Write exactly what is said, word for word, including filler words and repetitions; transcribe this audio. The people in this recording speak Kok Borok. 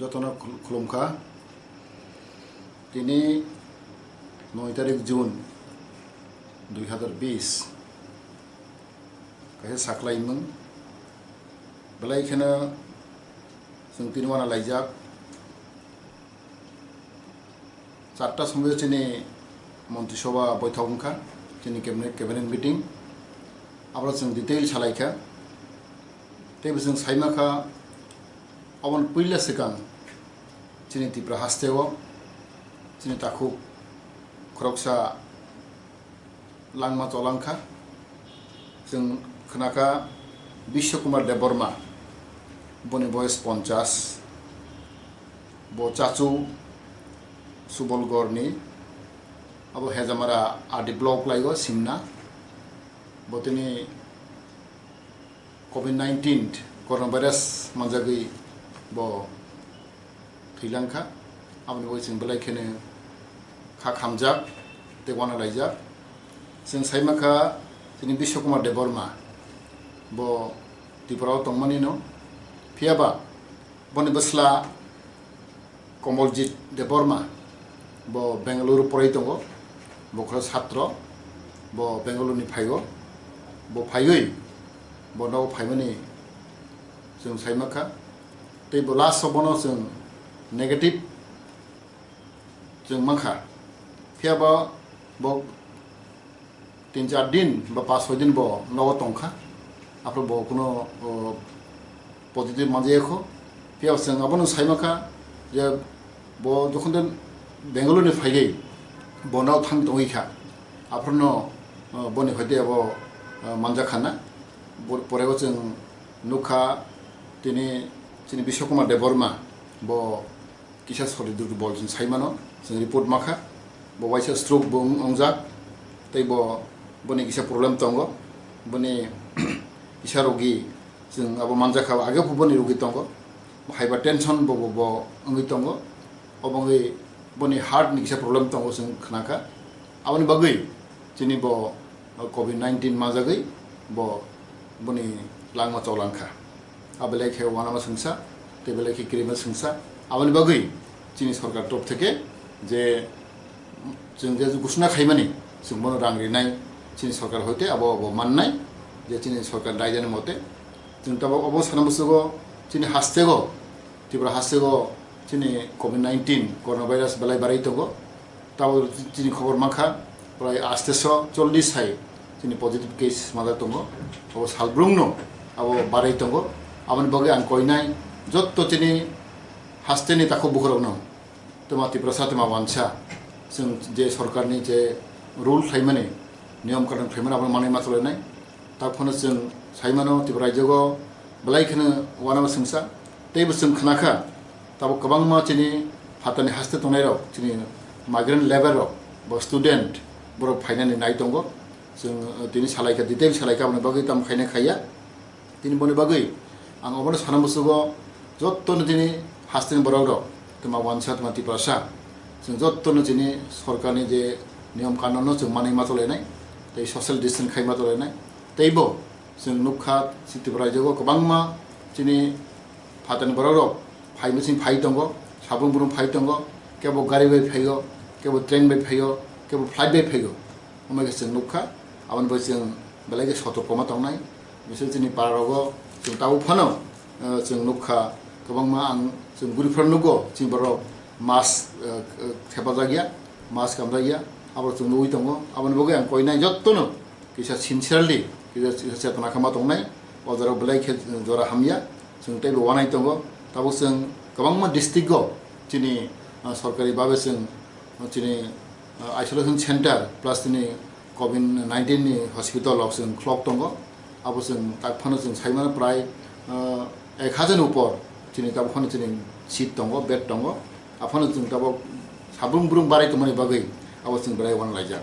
Jotono khul-, khulumkha. Tini noi tarik June dui hazar bis, kaisa saklaimung. Belai kheno chwng tini wana laijak. Charta somoi chini Montri Sabha boithok wngkha, chini cabinet, cabinet meeting. Abro chwng detail salaikha. Teibo chwng saimakha, aboni puila swkang chini Tripura hasteo chini takhuk khoroksa langma cholangkha. Chwng khnakha Biswa Kumar Debbarma, boni boyes ponchas, bo Chachu Subolgorni, abo Hejamara R D block laigo Simna, bo tini covid nineteen coronavirus manjagwi bo thwilangkha. Aboni bagwi chwng belai kheno kha khamjak tei wana laijak. Chwng saimakha chini Biswa Kumar Debbarma bo Tripura o tongmani no, phiyaba boni bwsla Komoljit Debbarma, bo Bengaluru porai tongo, bo khoro satro, bo Bengaluru ni phaigo, bo phaiwi, bo nogo phaimani chwng saimakha, tei bo last o bono chwng negative chwng mankha, phiyaba bo tin char din ba pas soi din bo nogo tongkha, aphuru bo kuno, o, positive manjaya kho. Phiya chwng abono saimakha je bo jokhon den Bengaluru ni phaigwi bo nogo thang tongwi kha, aphuru no, o, boni hoite abo, o, manjakha na. Bo-, pore o chwng nukha tini chini Biswa Kumar Debbarma bo kisa sori durbol chwng saimano, chwng report makha, bo waisa stroke bo wng-, wngjak, tei bo, boni kisa problem tongo, boni kisa rogi chwng abo manjakha, age bo boni rogi tongo, hypertension bo, bo, bo wngwi tongo, obo wngwi boni heart ni kisa problem tongo chwng khnakha, aboni bagwi chini bo o covid nineteen manjagwi bo boni langma cholangkha. A belai khe wanama swngsa, tei belai khe kirima swngsa. Aboni bagwi chini sorkar top theke je chwng je ghosna khaimani, chwng bono rang rinai, chini sorkar hoite abo, abo mannai, je chini sorkar daidani mote. Chwng tabok obo sana bwswgo chini hastego, Tripura hasteo chini covid nineteen coronavirus belai barai tongo. Tabok chini khobor mankha, prai asteso chollish hai chini positive case majak tongo. Abo salbrumno abo barai tongo. Aboni bagwi ang koinai jotto chini hasteni takhuk bukhurokno, twma Tiprasa, twma wansa, chwng je sorkarni je rule khlaimani, niyom kanun khlaimani, abono manwi ma cholainai. Tak phano chwng saimano Tripura raijogo belai kheno wanama swngsa. Teibo chwng khnakha, tabuk kwbangma chini phatani haste tongnairok, chini migrant labour rok, bo student, borok phainani nai tongo. Chwng, uh, tini salaikha, detail salaikha, aboni bagwi tamo khaina khaiya. Tini boni bagwi ang obono sana musugo, jottono tini hasteni borok rok, twma wansa, twma Tiprasa, chwng jottono chini sorkarni je niyom kanunno chwng manwi ma tolainai, tei social distance khai ma tolainai. Teibo chwng nukha, chini Tripura raijogo kwbangma chini phatani borok rok phai bwsing phai tongo, sabung brum phai tongo, kebo gari bai phaio, kebo train bai phaio, kebo flight bai phaio. Omo khe chwng nukha, aboni bai chwng belai khe sotorkoma tongnai. Misal chini para rogo chwng tabuk phano, eh, chwng nukha, kwbangma ang chwng guriphar nugo, chini borok mask, eh, eh, thepajak ya, mask kamjak ya, abo chwng nugwi tongo. Aboni bagwi ang koinai jottono kisa sincerely, kisa, kisa chetona khe ma tongnai, o jora belai khe jora hamya, chwng teibo wanai tongo. Tabuk chwng kwbangma district o chini, ah, sorkari babe chwng, ah, chini, ah, isolation center plus chini covid nineteen ni hospital rok chwng khlok tongo. Abo chwng tak phano chwng saimano prai, ah, ek hajar ni upor chini tabuk phano chini seat tongo, bed tongo. Aphano chwng tabuk sabung brung barai tongmani bagwi abo chwng belai wanlaijak.